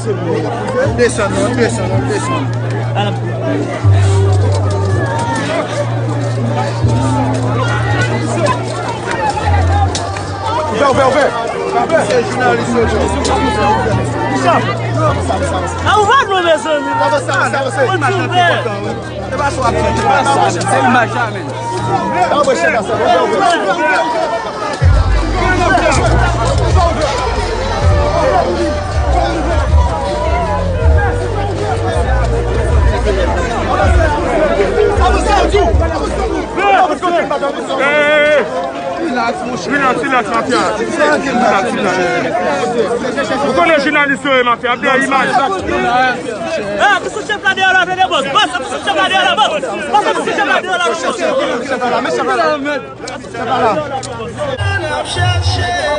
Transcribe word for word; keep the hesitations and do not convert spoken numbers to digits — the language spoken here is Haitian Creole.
Desann, non, desann, non, desann. Ouvè, ouvè, ouvè. Se jounalis yo, yo. A, ouvè nou, mezanmi. Avanse, avanse, avanse. Mwen di ouvè. Se pa sa w ap fè, se pa sa w ap fè. Se imaj la, men. Ouvè, ouvè. Hey, hey, hey. Relax, relax, mafya. Relax, relax. Ou konnen jounalis yo ye, mafya. Ap de imaj. Ah, pou sou chèf la deyò la, tande, bòs. Bòs, pou sou chèf la deyò la, bòs. Bòs, pou sou chèf la deyò la, bòs. N ap chèche.